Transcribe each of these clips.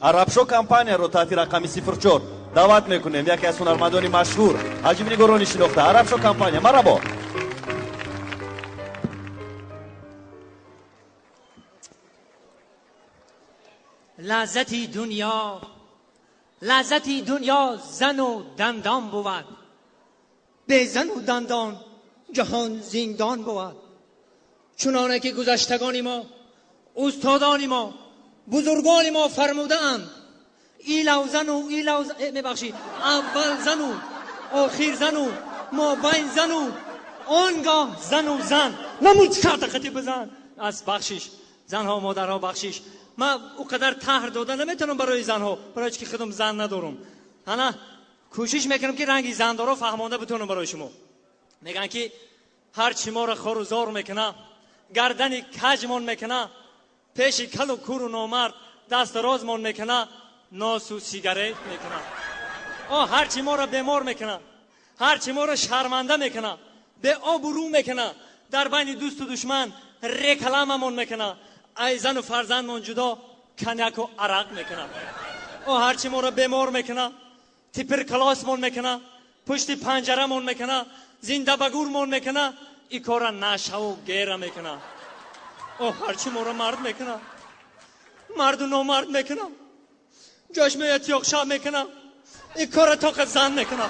Арабшо компанияро таҳти рақами 04 даъват мекунем. Яке аз ҳунармандони машҳур, ҳаҷвнигорони шинохта, Арабшо компания. Марҳабо. Лаззати дунё, лаззати дунё зану дандон бувад. Бе зану дандон ҷаҳон зиндон бувад. Чуноне ки гузаштагони мо, устодони мо, бузургони мо фармудаанд: илав зану илав, мебахшид, аввал зану, охир зану, мобайн зану, он гоҳ зану зан. Намуд шарта хати бизан. Аз бахшиш, занҳо, модарҳо, бахшиш. Ман о қадар таҳр дода наметавонам барои занҳо, барои ки худам зан надорам. Ана кӯшиш мекунам ки ранги зандоро фаҳмонда битонам барои шумо. Мегӯянд ки ҳар чӣ моро хору зор мекуна, гардани каҷмон мекуна, пеши калу куру номард даст розмон мекуна, носу сигарет мекуна. О ҳар чӣ моро бемор мекуна, ҳар чӣ моро шарманда мекуна, беобрӯ мекуна, дар байни дӯсту душман рекламамон мекуна, ай зану фарзандмон ҷудо коньяку арақ мекуна. О ҳар чӣ моро бемор мекуна, туберкулёзмон мекуна, пушти панҷарамон мекуна, зинда ба гурмон мекуна, и кора нашаву гера мекуна. О ҳар чӣ моро мард мекуна, марду номард мекуна, ҷош меояд тиёқшаб мекуна, и кора тоқа зан мекуна.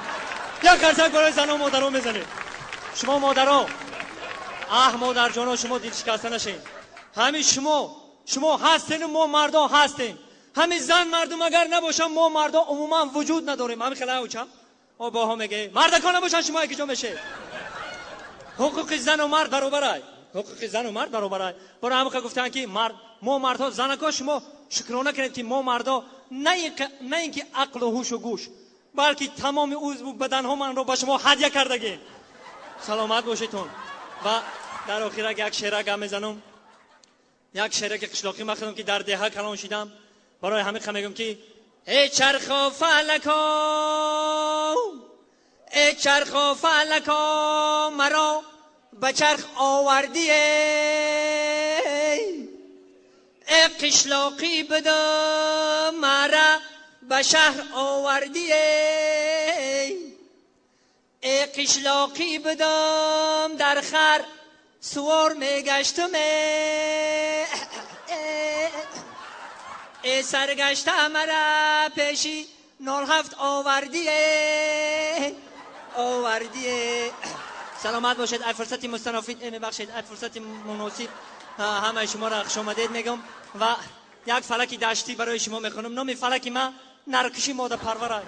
Як қарсак барои зану модаро мезанед. Шумо модаро, аҳ модарҷоно, шумо дилшикаста нашед. Ҳамин шумо, шумо ҳастену мо мардо ҳастем. Ҳамин зан мардум агар набошанд, мо мардо умуман вуҷуд надорем. Ҳамин хела учам о боҳо меге мардакон набошанд, шумо якиҷо мешед. Ҳуқуқи зану мард баробарай, ҳуқуқи зану мард баробарай. Барои ҳамин гуфтанд ки мард, мо мардҳо, занако, шумо шукрона кунед ки мо мардо на ин ки ақлу ҳушу гӯш, балки тамоми узву баданҳо манро ба шумо ҳадя кардагем. Саломат бошедтон. Ва дар охирак як шеъра гап мезанам, як шеъраки қишлоқӣ махӯдам ки дар деҳа калон шидам. Барои ҳамин мегӯям ки эй чарху фалако, эй чарху фалако, маро ба чарх овардӣ, эй қишлоқӣ буда мара ба шаҳр овардӣ, эй қишлоқӣ будам дар хар сувор мегаштам, эй саргашта мара пеши 07 овардӣ, овардӣ. Саломат бошед. Ай фурсати мустанафид, мебахшед, ай фурсати муносиб ҳамаи шуморо хуш омадед мегӯям ва як фалаки даштӣ барои шумо мехонам. Номи фалаки ман наркиши модапарвар.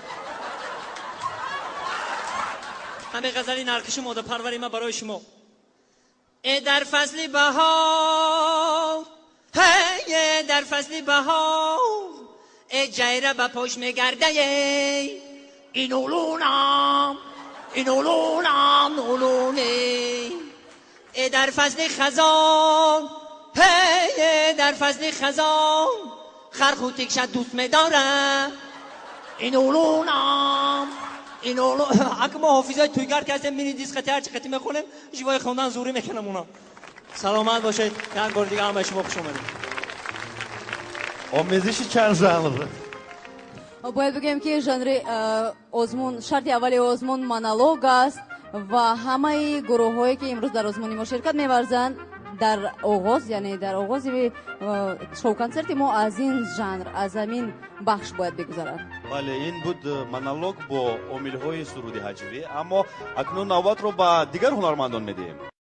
Ҳамин ғазали наркиши модапарвари ман барои шумо. Э дар фасли баҳор, ҳе дар фасли баҳор, э ҷайра ба пош мегарда, ин улунам, ин улунам улуне. Э дар фасли хазон, ҳе дар фасли хазон, харху тикша дӯст медорам, ин улунам, ин улун. Ака мо ҳофизои тӯйгар ки ҳастем, мини диск қати ҳарчи қати мехонем, живои хондан зӯрӣ мекунам уна. Саломат бошед. Як бор дига ҳамаи шумо хуш омадед. Омезиши чанд жанр? Бояд бигӯем ки жанри озмун, шарти аввали озмун монолог аст ва ҳамаи гурӯҳҳое ки имрӯз дар озмуни мо ширкат меварзанд дар оғоз, яъне дар оғози шоу-консерти мо аз ин жанр, аз ҳамин бахш бояд бигузарад. Бале, ин буд монолог бо омилҳои суруди ҳаҷвӣ, аммо акнун навбатро ба дигар ҳунармандон медиҳем.